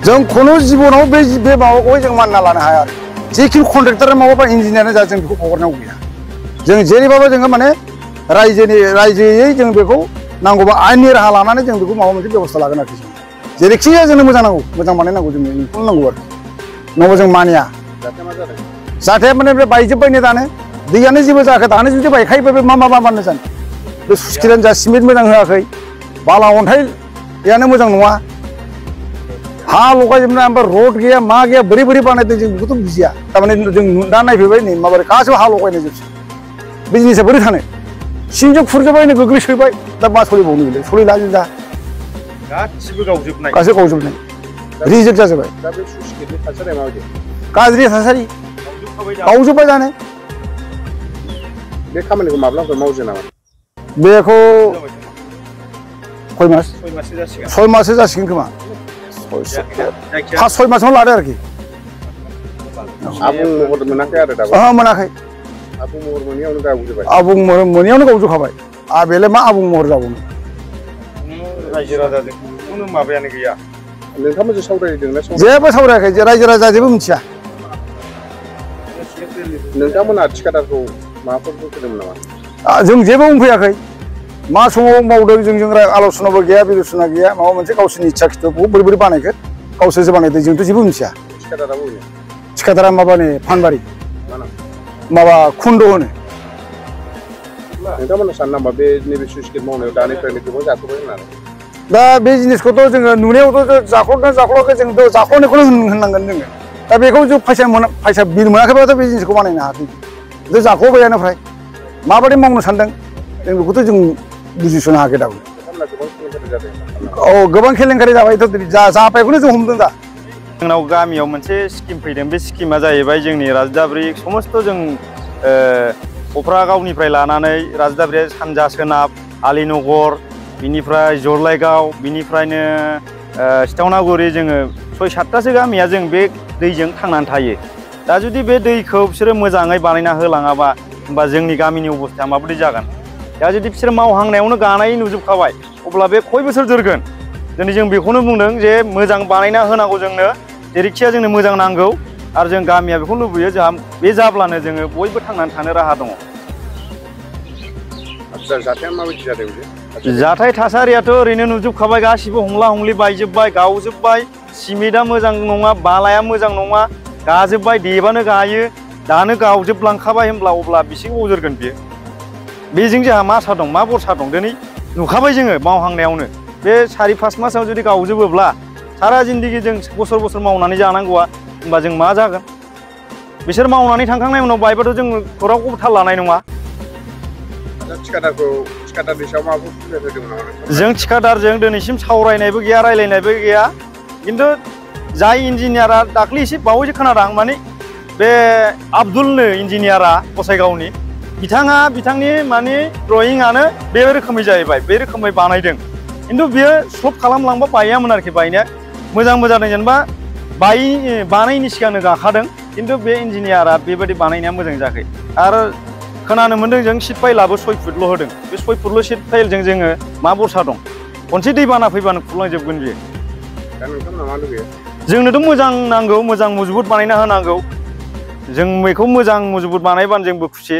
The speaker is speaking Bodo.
जों खुनु जिबनाव बे माबाखौ जों मानना लानो हाया आरो जिखुनु कन्ट्रेक्टर माबाबा इन्जिनियारानो जा जों बेखौ हगारनांगौ गैया जों जेरैबाबो जोङो माने रायजोयै जों बेखौ नांगौबा आयेननि राहा लानानै जों बेखौ माबा मोनसे बेबस्था लागोन आरोखि जों जेरैखि जाया जोंनो मोजां नांगौ मोजां बानायनांगौ जोंनो बेखौनो नांगौ आरो नङाबा जों मानिया जाहाथे माने बे बायजोब्बायनो दानो दैयानो जेबो जायाखै दानो जुदि बायखायोबा बे मा बानायनो जानो बे सुस्किरानो जा सिमेन्ट मोजां होआखै बाला अन्थाइयानो मोजां नङा हा लगायजोबनाय ओमफ्राय रड गैया मा गैया बोरै बानायदों जों बेखौथ' बुजिया थारमाने जों दा नायफैबाय नै माबोरै गासैबो हा लगायनाय जोबसै बे जिनिसा बोरै थानो सिंजों खुरजोब्बायनो गोग्लैसोबाय दा मा सोलिबावनो बेलाय सोलिला जों दा गासिबो गावजोबनाय रिजेक्ट जाजोब्बाय दा बे सुस्किरनि थासारिया माबायदि गाज्रि थासारि गावजोब्बाय जानो बे खामानिखौ माब्लाफोर मावजो नामा बेखौ खय मास 6 माससो जासिगोन खोमा 5-6 मासावनो लादो आरोखि आबुं महर मोनाखै आरो दाबो मोनाखै आबुं महर मोनैयावनो गावजोब्बाय आबुं महर मोनैयावनो गावजोबखाबाय बेलाय मा आबुं महर जाबावनो रायजो राजाजों खुनु माबायानो गैया नोंथांमोनजों सावरायदोंना जेबो सावरायाखै रायजो राजा जेबो मिथिया नोंथांमोना थिखादारखौ माबाफोर बुंदोंमोन नामा जों जेबो बुंफैयाखै मा समाव मावदों जोंजों आल'सनाबो गैया बिल'सना गैया माबा मोनसे गावसोरनि इच्छा खिथुखौ बोरै बानायखो गावसोरसो बानायदों जोंथ' जेबो मिथिया थिखादारा माबानि फानबारि माबा खुन्द होनो नोंथांमोना सानो नामा बे नैबे सुइस गेट मावनायाव दानिफ्रायनो गोबां जाथ'बाय होननानै दा बे जिनिसखौथ' जोङो नुनायावथ' जाख्ल'नायखौनो होननांगोन जोङो दा बेखौ जों फैसा बिल मोनाखैब्लाथ' बे जिनिसखौ बानायनो हायाखै जों जाख्ल'बायानो फ्राय माबायदि मावनो सानदों जों बेखौथ' जों बुजिस'नो हायाखै दाबो औ गोबां केलेंकारि जाबायथ' जाबायखौनो जों हमदों दा जोंनाव गामियाव मोनसे स्किम फैदों बे स्किमा जाहैबाय जोंनि राजदाब्रि समस्त जों कफ्रागावनिफ्राय लानानै राजदाब्रि सानजा सोनाब आलिनगर बिनिफ्राय जरलाइगाव बिनिफ्रायनो सिथावनागुरि जोङो 6-7थासो गामिया जों बे दैजों थांनानै थायो दा जुदि बे दैखौ बिसोरो मोजाङै बानायना होलाङाबा होमबा जोंनि गामिनि अबस्थाया माबायदि जागोन दा जुदि बिसोर मावहांनायावनो गानाय नुजोबखाबाय अब्ला बे खय बोसोर जोरगोन दिनै जों बेखौनो बुंदों जे मोजां बानायना होनांगौ जोंनो जेरैखिया जोंनो मोजां नांगौ आरो जों गामिया बेखौ लुबैयो जोंहा बे जाब्लानो जोङो बयबो थांनानै थानो राहा दङ जाथाय थासारियाथ' ओरैनो नुजोबखाबाय गासिबो हंला हंलि बायजोब्बाय गावजोब्बाय सिमेन्टआ मोजां नङा बालाया मोजां नङा गाजोब्बाय देबानो गायो दानो गावजोबलांखाबाय होनब्ला अब्ला बेसे गोबाव जोरगोन बियो बेजों जोंहा मा आसा दं मा बरसा दं दिनै नुखाबाय जोङो मावहांनायावनो बे 4-5 मासाव जुदि गावजोबोब्ला सारा जिन्दगि जों बोसोर मावनानै जानांगौआ होमबा जों मा जागोन बिसोर मावनानै थांखांनायनि उनाव बायबाथ' जों खौरांखौबो थाल लानाय नङा जों थिखादारजों दिनैसिम सावरायनायबो गैया रायलायनायबो गैया खिन्थु जाय इन्जिनियारा दाख्लै एसे बावैसो खोनादों माने बे आब्दुलनो इन्जिनियारा गसाइगावनि बिथांनि माने ड्रयिंआनो बे रोखोमै जाहैबाय बे रोखोमै बानायदों खिन्थु बियो सल्भ खालामलांबा बायामोन आरोखि बायनाया मोजांबो जादों जेनेबा बानायनि सिगांनो गाखादों खिन्थु बे इन्जिनियारा बेबायदि बानायनाया मोजां जायाखै आरो खोनानो मोन्दों जों सिट फाइलाबो 6 फुटल' होदों बे 6 फुटल' सिट फाइलजों जोङो मा बरसा दं खनसे दैबाना फैबानो खुरलांजोबगोन बियो जोंनोथ' मोजां नांगौ मोजां मजबुत बानायना होनांगौ जों बेखौ मोजां मजबुत बानायबानो जोंबो खुसि